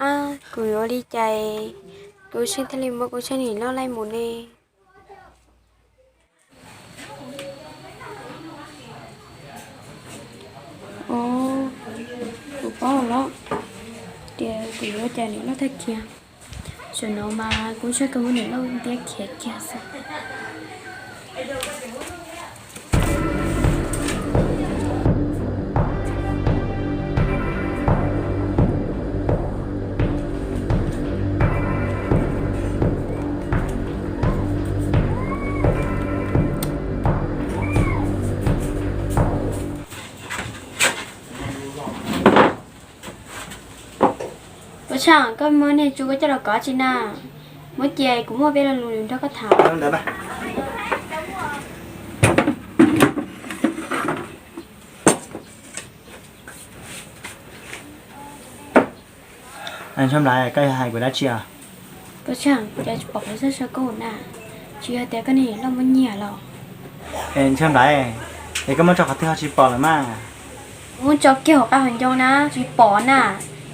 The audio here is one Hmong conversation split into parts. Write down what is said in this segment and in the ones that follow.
Ab, kuv yuav ua li cas kuv tseem thiaj li muab kuv tsev niam loj laij mus ne? Kuv paub lawm tias kuv yuav ua cas niam loj tag kiag. Tam sim no mas kuv ntshe kuv muab niam loj ntiab khiav kiag xwb. Koj Tsheej, koj muab niag tsu koj coj los kov tsi na? Muab cia kuv muaj peb lo lus nrog koj tham. Ntshai Nplhaib, koj yuav hais kuv dab tsi os? Koj Tsheej, cas tsis pom kuv txoj saw koj na, tsis yog tias koj niam loj muab nyiag los? Ntshai Nplhaib, es koj muab tso qhov twg ho tsis pom lawm mas? Kuv muab tso kiag hauv qab hauv ncoo na tsis pom na,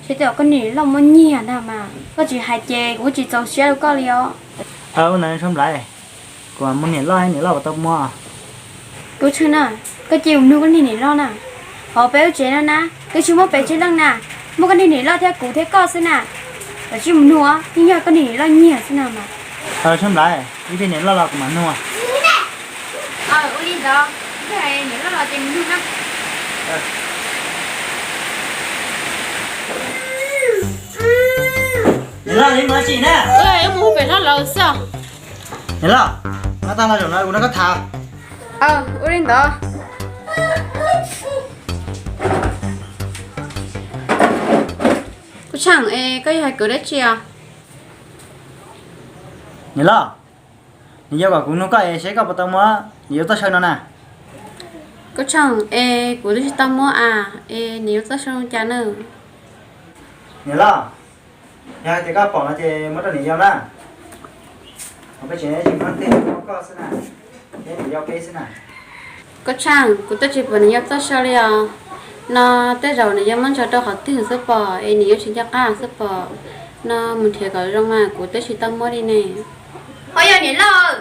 tsis yog tias koj niam loj muab nyiag ntag mas, koj tsis hais ces kuv tsis txaus siab rau koj li os. Ua ntawd Ntshai Nplhaib, kuv muaj niam loj, niam loj puas tau muab? Koj Tsheej na, koj cia mus nug koj niag niam loj na, hauv peb lub tsev no na twb tsis muaj peb tsev leej na, muaj koj niag niam loj thiab kuv thiab koj xwb na, koj cia mus nug, yeej yog koj niag niam loj nyiag xwb na mas. Ntshai Nplhaib, ib pliag niam loj los kuv mam nug. Ua li ntawd, niam loj los ces mus nug na. Niam loj, mus dab tsi na? Wb mus pem hlob lawm xwb. Niam loj, no tag no zaum no kuv nrog koj tham. Ua li ntawd. Koj Tsheej, es koj yuav hais kuv dab tsi os? Niam loj, nws yuav kom kuv nug koj es seb koj puas tau muab nws yuav txoj saw no na. Koj Tsheej, es kuv twb tsis tau muab as, es nws yuav txoj saw cas na? Niam loj, yog hais tias koj pom no ces muab rau niam yau na. Peb tsev tsis muaj leej twg, muaj koj xwb na, thiab niam yau peb xwb na. Koj Tsheej, kuv twb tsis pom nws yuav txoj saw li os. No tej zaum nws yuav muab ntsaws rau qhov twg xwb pom, es nws yuav tsis nco qab xwb pom. No mus nrhiav kom zoo mas kuv twb tsis tau muab li ne. Ho yog niam loj,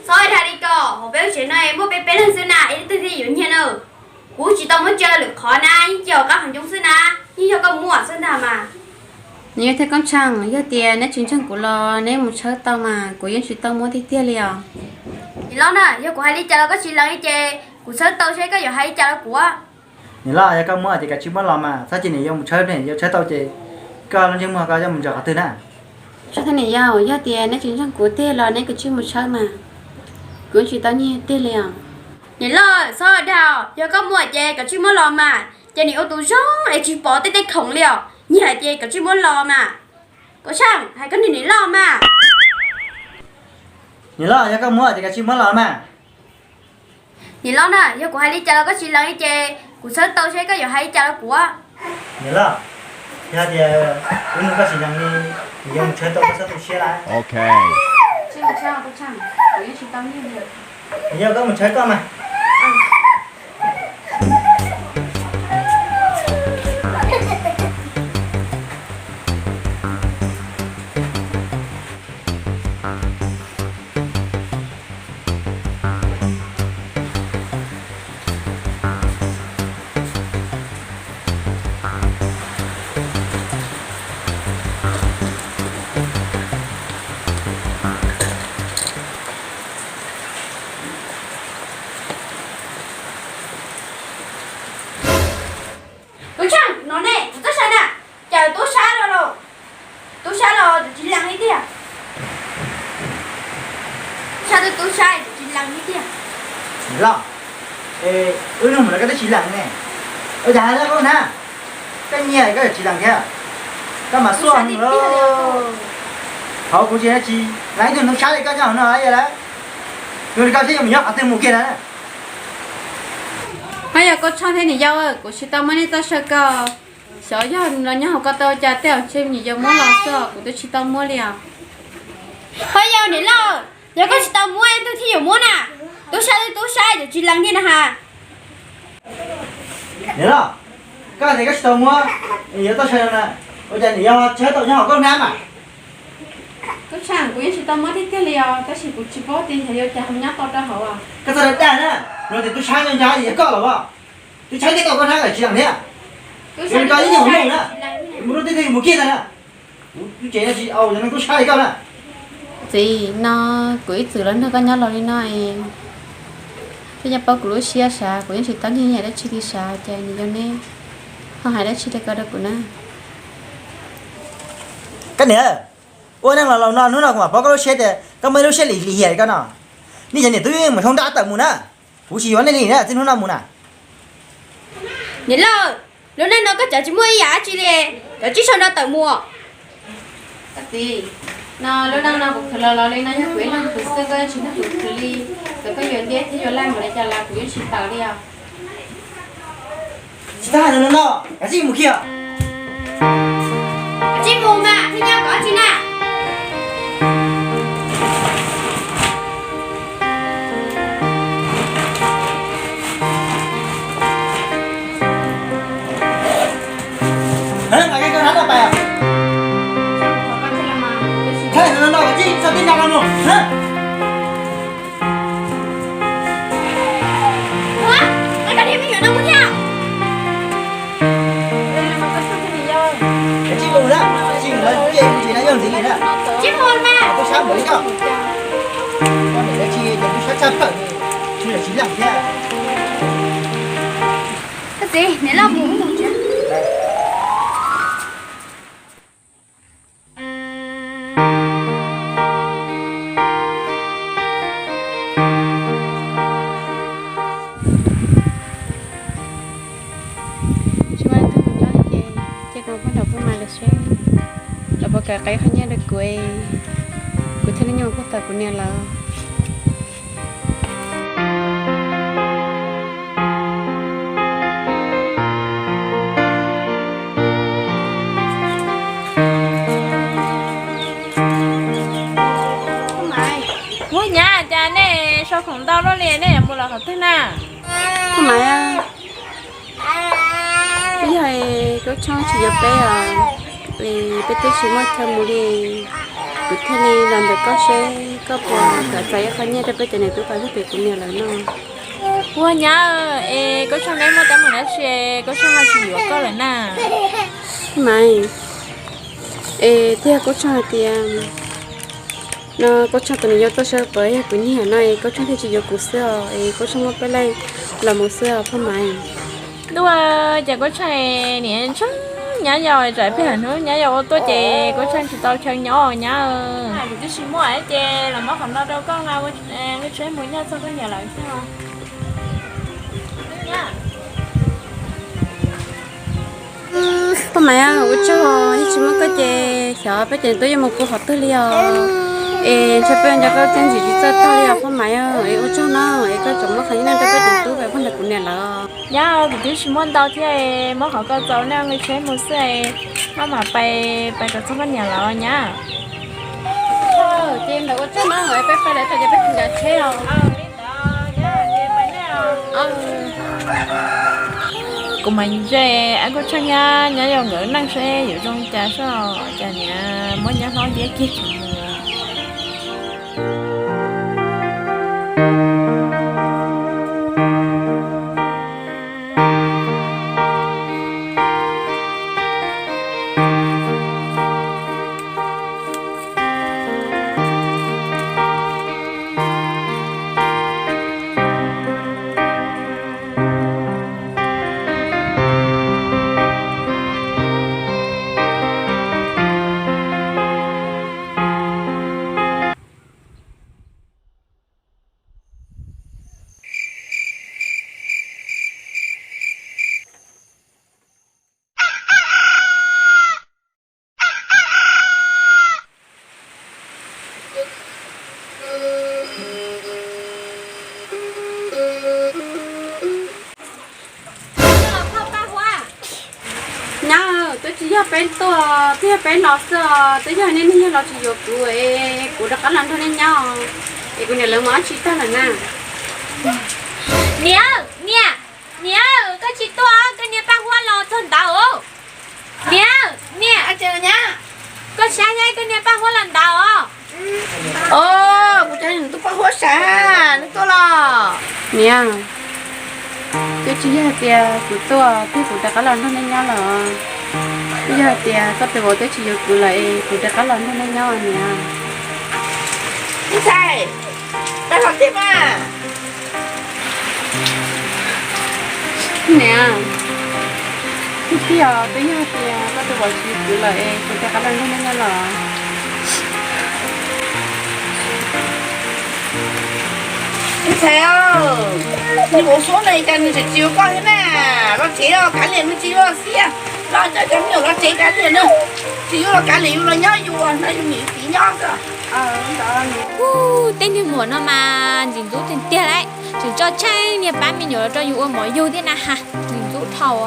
txhob dag li ko, hauv peb lub tsev no muaj peb peb leeg xwb na, ib leeg twg thiaj yuav nyiag na. Kuv tsis tau muab cia lwm qhov na, yeej cia hauv qab hauv ncoo xwb na, yeej yog koj muab xwb ntag mas. Niam yau thiab Koob Tsheej, yog tias neb tsis ntseeg kuv los neb mus tshawb tau mas kuv yeej tsis tau muab tiag tiag li os. Niam loj na, yog kuv hais li cas los koj tsis lees li ces kuv tshawb tau seb koj yuav hais li cas rau kuv. Niam loj, yog koj muab ces kav tsij muab los mas, txhob cia niam yau mus tshawb, niam yau tshawb tau ces koj lub ntsej muag koj yuav mus ntsaws qhov twg na? Tsis tau niam yau, yog tias neb tsis ntseeg kuv tiag los neb kav tsij mus tshawb mas, kuv yeej tsis tau nyiag tiag li os. Niam loj, txhob dag, yog koj muab ces kav tsij muab los mas, ces niam ua tus zoo es tsis pom tej tej khoom li os, nyiag hais ces kav tsij muab los mas. Koob Tsheej, hais koj niag niam loj mas. Niam loj, yog koj muab ces kav tsij muab los mas. Niam loj na, yog kuv hais li cas los koj tsis lees li ces kuv tshawb tau seb koj yuav hais li cas rau kuv. Niam loj, yog tias kuv nug koj tsis lees li, niam yau mus tshawb tau koj txhob tu siab lawm. Niam yau, koj mus tshawb koj mas. Koob Tsheej, no ne, kuv txoj saw na, cas tub sab los los, tub sab los tsis lees li tiag. Tub sab, tub sab tsis lees li tiag. Niam loj, wb nug mus los koj twb tsis lees ne. Ua cas hais li koj na, koj nyiag koj yuav tsis lees thiab, koj mas xuaj heev lawm. Hauv kuv tsis, tsis lees ib tug ntoo sab li koj nyob hauv no lawm. Yog li koj thiab yuav mus nyob qhov twg mus kiag na. Ho yog Koob Tsheej thiab niam yau, kuv tsis tau muab nej txoj saw koj. Xyov yog los nyob hauv ko taw cas tej zaum ntshe niam yau muab los xwb, kuv twb tsis tau muab li os. Ho yog niam loj, yog koj tsis tau muab leej twg thiaj yuav muab na? Tub sab twb tub sab yuav tsis lees thiab na has. Niam loj, koj tias koj tsis tau muab, yuav txoj saw no na, ua cas niam yau tshawb tau nyob hauv koj hnab mas? Tub sab, kuv yeej tsis tau muab tiag tiag li os, tab sis kuv tsis paub tias yog yuav cas ho nyob tau rau hauv. Koj txhob dag dag na, luag tias tub sab nyob nyob yog koj los as. Twb tshawb kiag tau koj hnab lawm tsis lees thiab. Koj ib nyuag mus na, mus rau tej twg mus kiag ntag na. Kuv tsev no tsis au cov neeg tub sab li koj na. Txiv, no kuv ib txwm los nrog koj nyob los li no es, koj yeej paub kuv lub siab sav, kuv yeej tsis tau nyiag yam dab tsi li sav, ces niam yau neb ho hais dab tsi rau ko rau kuv na. Koj niam, ua neej los laus no hnub no kuv mam paub koj lub siab tias koj muaj ib lub siab lim hiam li koj no. Nej cov niam tub mus hloov nrab tawm mus na, kuv tsis yuav nej li na, txij hnub no mus na. Niam loj, lub neej no koj cov tsis muaj ib yam dab tsi li, cov tsib sau no tawm mus. Txiv, no lub neej no kuv khwv los los li no yog kuv ib leeg khwv xwb, koj tsis nrog kuv khwv li. Txawm koj yuav ntiab thiab yuav laj npaum li cas los kuv yeej tsis tawm li os. Tsis txhob hais no no, kav tsij mus kiag. Kav tsij mus mas, thiaj nyob kom tsis na. Kav tsij mus na, tsis mus lawm ces tsis na yog ntxiv li na. Tsis mus mas. Tub sab npaum li koj, koj niam dab tsi ces tub sab tshaj plaws, tsis lawm tsis lees thiab. Koj txiv, niam loj mus mus tsev. Tsis muaj leej twg mus nyob li ces, cia kuv mus phauj nraug phauj mas lawv seb lawv puas kam qhia qhov nyiaj rau kuv, kuv thiaj li yuav mus pab tau kuv niam lawv. Ub, nyab, cas nej sau khoom ntau luaj li, nej yuav mus los qhov twg na? Ub, mas yog Kaub Tshoob tsis yuav peb os, peb twb tsis muaj chaw mus li, kuv thiaj li los ntawm koj seb koj puas kam txais ib qho nyiaj rau peb cov niam tub pab lub pem kuv niam lawv no. Ua nyab, es Kaub Tshoob neb muaj teeb meem dab tsi Kaub Tshoob ho tsis yuav koj lawm na? Maiv, es twb yog Kaub Tshoob hais tias no Kaub Tshoob tus niam yau tuaj sawv pawg yog kuv nyiag no es Kaub Tshoob thiaj tsis yuav kuv xwb os, es Kaub Tshoob muab peb leej los mus xwb os phauj Maiv. Ntuj, ces Kaub Tshoob niam ntshai nyab yau, tsam peb hnub nyab yau ua tuaj ces Kaub Tshoob tsis tau chaw nyob nyab. Kuv twb tsis muaj ces los muab qhov no rau koj, nqa tsheb mus nyob txog koj niam lawv xwb. Phauj Maiv, ua tsaug, yog tsis muaj koj ces xyov peb cov niam tub yuav mus puag qhov twg li os. Es ntshe peb nco koj txiaj ntsim tsis txawj tag li os phauj Maiv, es ua tsaug no, es koj tseem muab qhov nyiaj no rau peb cov niam tub pab nrog kuv niam lawv. Nyab, kuv twb tsis muaj ntau thiab, muab qhov ko txaus nej nqa tsheb mus xwb, maj mam pais, pais kom txog koj niam lawv nyab. Ces ntawd ua tsaug no, peb pais lawm ces peb tus ncav tsheb os. Kuv mas ntse, ab Kaub Tshoob nyab, nyab yau nkawd neej seb yuav zoo li cas soj, cas niam muab nyab hlob ntiab kiag tsis mus. Twb tsis yog peb tuaj, twb yog peb los xwb os, twb yog nej niag yawg los tsis yuav kuv es kuv rov qab los nrog nej nyob, es kuv niam lawv mus dab tsi tag lawm na? Niam, niam, niam, koj tsis tuaj, koj niag Paj Huab los txog ntawd. Niam, niam, koj saib, koj niag Paj Huab los ntawd. Os, kuv cov niam tub Paj Huab sav, neb tuaj los? Niam, twb tsis yog hais tias kuv tuaj thiab kuv rov qab los nrog nej nyob los. Twb yog hais tias koj tus vauv twb tsis yuav kuv lawm es kuv rov qab los nrog nej nyob niam. Ntxhais, pab los thiab mas. Niam, twb tsis yog, twb yog hais tias koj tus vauv tsis yuav kuv lawm es kuv rov qab los nrog nej nyob los. Ntxhais, niag vauv Suab no cas nws tseem tsis yuav koj thiab na? Los tsev os, kav liam, nws tsis yuav los xiab, los coj cov me nyuam los tsev kav liam na. Tsis yuav los kav liam, yus los nyob yus, no yus niam txiv nyob xwb. Ub, tej niag muam no mas ntxim ntxub tiag tiag lauj, tseem tso tseg niag pab me nyuam los rau yus ua mov yug thiab na has, ntxim ntxub dhau.